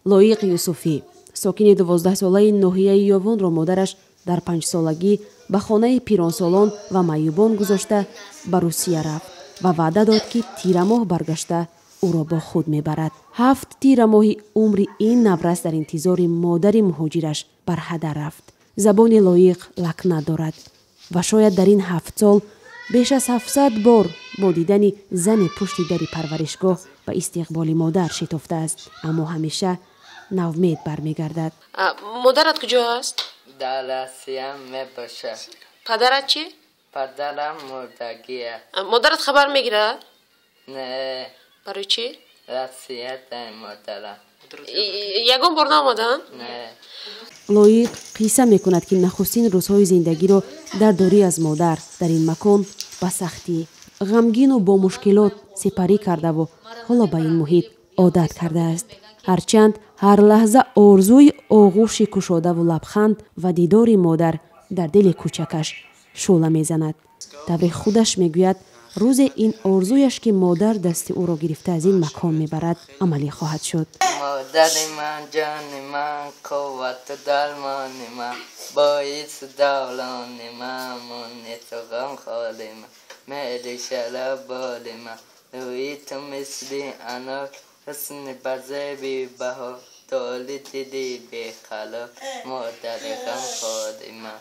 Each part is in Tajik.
Лоиқ Юсуфӣ, сокини 12-солаи ноҳияи Ёвонро модараш дар 5-солагӣ ба хонаи пиронсолон ва маъюбон гузошта ба Русия рафт ва ваъда дод, ки тирамоҳ баргашта ӯро бо худ мебарад. 7 тирамоҳи умри ин наврас дар интизори модари муҳоҷираш барҳадар рафт. Забони Лоиқ лакнат дорад ва шояд дар ин 7 сол беш аз 700 бор бо дидани зани пушти дари парваришгоҳ ба истиқболи модар шитофтааст, аммо ҳамеша навмед бармегардад. Модарат куҷо аст? Дар Россия мебошад. Падарат чӣ? Падарам мурдагия. Модарат хабар мегирад? Не. Барои чӣ? Россия дар модарам. Ягон бор наомаданд? Не. Лоиқ қисса мекунад, ки нахустин рӯзҳои зиндагиро дар дурӣ аз модар дар ин макон ба сахтӣ, ғамгину бо мушкилот сипарӣ кардаву ҳоло ба ин муҳит одат кардааст. Ҳарчанд ҳар лаҳза орзуи оғӯши кушодаву лабханд ва дидори модар дар дили кӯчакаш шӯъла мезанад. Тавре худаш мегӯяд, рӯзе ин орзуяш, ки модар дасти ӯро гирифта аз ин макон мебарад, амалӣ хоҳад шуд. Модари ман, ҷони ман, қуввату дармони ман, боиси даврони ман, мунису ғамхори ман, меҳри шараббори ман, рӯи ту мисли анор, ҳусни базеби баҳор, доли дили беқарор, модари ғамхори ман,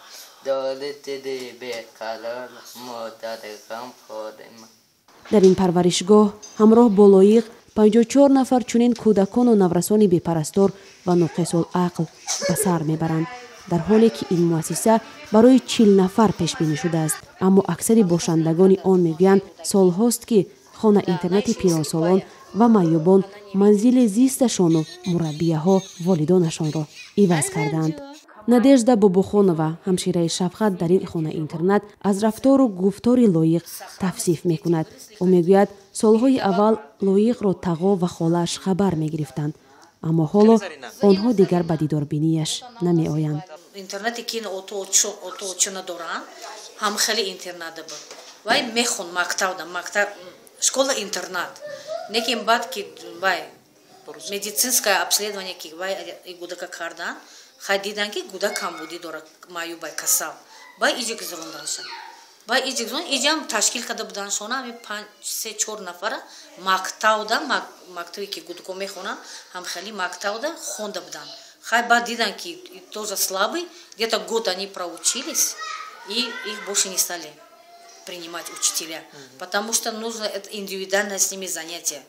доли дили беқарор, модари ғамхори ман. Дар ин парваришгоҳ ҳамроҳ бо Лоиқ 54 нафар чунин кӯдакону наврасони бепарастор ва ноқисул ақл ба сар мебаранд, дар ҳоле ки ин муассиса барои 40 нафар пешбинӣ шудааст. Аммо аксари бошандагони он мегӯянд, солҳост, ки хона интернати пиронсолон ва маъюбон манзили зисташону мураббияҳо волидонашонро иваз карданд. Надежда Бобохонова, ҳамшираи шафқат дар ин хона интернат, аз рафтору гуфтори Лоиқ тавсиф мекунад. Ӯ мегӯяд, солҳои аввал Лоиқро тағо ва холааш хабар мегирифтанд, аммо ҳоло онҳо дигар ба дидорбинияш намеоянд. Интернате ки ото надоранд, ҳам хеле интерната буд. Вай мехон мактабда, мактаб, школа интернат. Лекин баъд ки вай медицинское обследование ки вай гудака кардан, хай дидан, ки гудак камбудӣ дорад, маъюбай, касал. Бай иҷа гузаронданша. Бай иҷа гузарон, иҷам ташкил карда будан шона, ҳами панҷ, се, чор нафара мактабда, мактабе ки гудако мехонанд, ҳам хеле мактабда хонда буданд. Хай баъд дидан, ки тоже слабый, где-то год они проучились, и их больше не стали принимать учителя, потому что нужно это индивидуальное с ними занятие.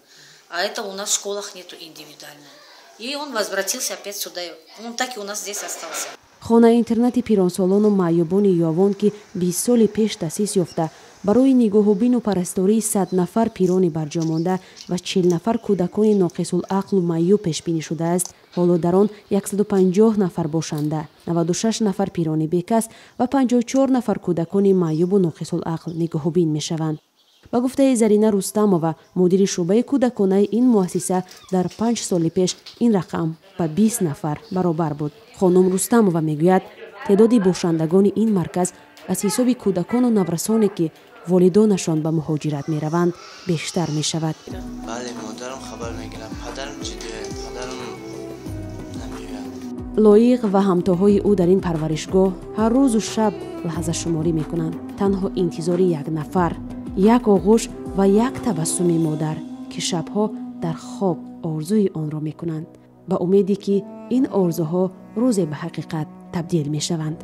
А это у нас в школах нету индивидуальное. И он возвратился опять сюда. Он так и у нас здесь остался. Хонаи интернати пиронсолону маъюбони Ёвон, ки 20 соли пеш таъсис ёфта, барои нигоҳубину парастории 100 нафар пирони барҷомонда ва 40 нафар кӯдакони ноқисулақлу маъюб пешбинӣ шудааст, ҳоло дар он 150 нафар бошанда, 96 нафар пирони бекас ва 54 нафар кӯдакони маъюбу ноқисулақл нигоҳубин мешаванд. Ба гуфтаи Зарина Рустамова, мудири шӯъбаи кӯдаконаи ин муассиса, дар 5 соли пеш ин рақам ба 20 нафар баробар буд. Хонум Рустамова мегӯяд, теъдоди бошандагони ин марказ аз ҳисоби кӯдакону наврасоне, ки волидонашон ба муҳоҷират мераванд, бештар мешавад. Бале, модарам хабар мегирад, падарам ҷиддӣ, падарам намеояд. Лоиқ ва ҳамтоҳои ӯ дар ин парваришгоҳ ҳар рӯзу шаб лаҳзашуморӣ мекунанд, танҳо интизори як нафар, як оғӯш ва як табассуми модар, ки шабҳо дар хоб орзуи онро мекунанд, ба умеде ки ин орзуҳо рӯзе ба ҳақиқат табдил мешаванд.